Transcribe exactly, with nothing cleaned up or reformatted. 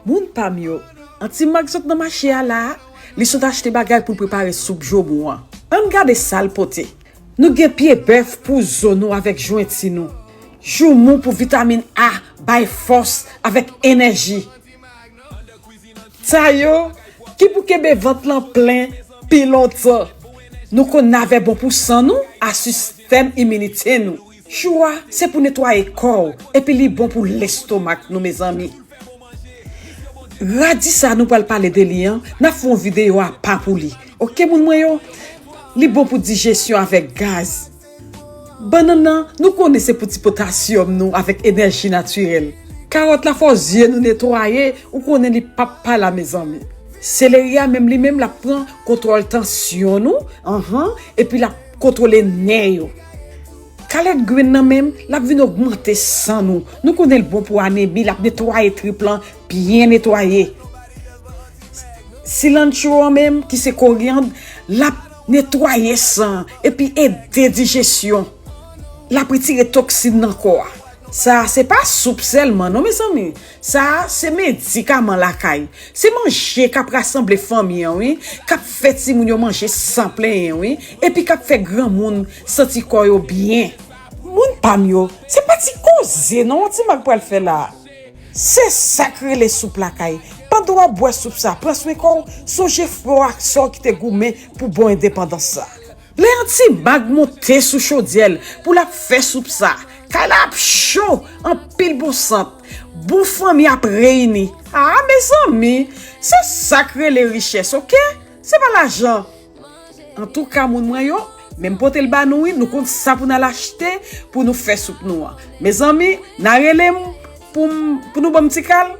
Moun pa m yo, Anti Mag sot nan mache a la a, li sot achte bagay pou l prepare soup jomou an. Ann gade sa l pote. Nou gen pye bèf pou zo nou avèk jwenti nou. Joumou pou vitamin A, bay fòs avèk enèji. Sa yo ki pou kenbe vant lan plen pi lontan. Nou konn navè bon pou san nou a sistèm iminite nou. Chou a se pou netwaye kò w, epi li bon pou lestomak nou, mezanmi. Radi sa nou pral pale de li an, n ap fè yon videyo apa pou li. Oke, moun mwen yo? Li bon pou dijesyon avèk gaz. Bannann nan, nou konnen se pou ti potasyòm nou avèk enèji natirèl. Kawòt la fò zye nou netwaye, ou konnen li p ap pa la, mezanmi. Seleri a menm li menm l ap pran kontwòl tansyon nou, anhan, epi l ap kontwole nè yo. Kalèt grenn nan menm, l ap vin ogmante san nou. Nou konnen l bon pou anemi, l ap netwaye trip lan byen netwaye. Cilantro an menm, ki se koryann, l ap netwaye san an epi ede dijesyon. L ap retire toksin nan kò a. Sa a se pa soup sèlman non, mezanmi. Sa a se medikaman lakay. Se manje k ap rasanble fanmi an, wi, k ap fè timoun yo manje san plenyen, wi, epi k ap fè granmoun santi kò yo byen. Moun pa m yo, se pa ti koze non Anti Mag pral fè la a. Se sa k rele soup lakay. Pandan w ap bwè soup sa, pran swen kò w, sonje frè w ak sè w ki te goumen pou bon endepandans sa. Lè Anti Mag monte sou chodyè l pou l ap fè soup sa, kay la ap cho, anpil bon sant, bon fanmi ap reyini. A, mezanmi, se sa k rele richès, oke? Se pa lajan. Antouka, moun mwen yo, men m pote l ba nou, wi, nou konn sa pou n al achte pou nou fè soup nou an. Mezanmi, n a rele m pou m, pou nou ban m ti kal.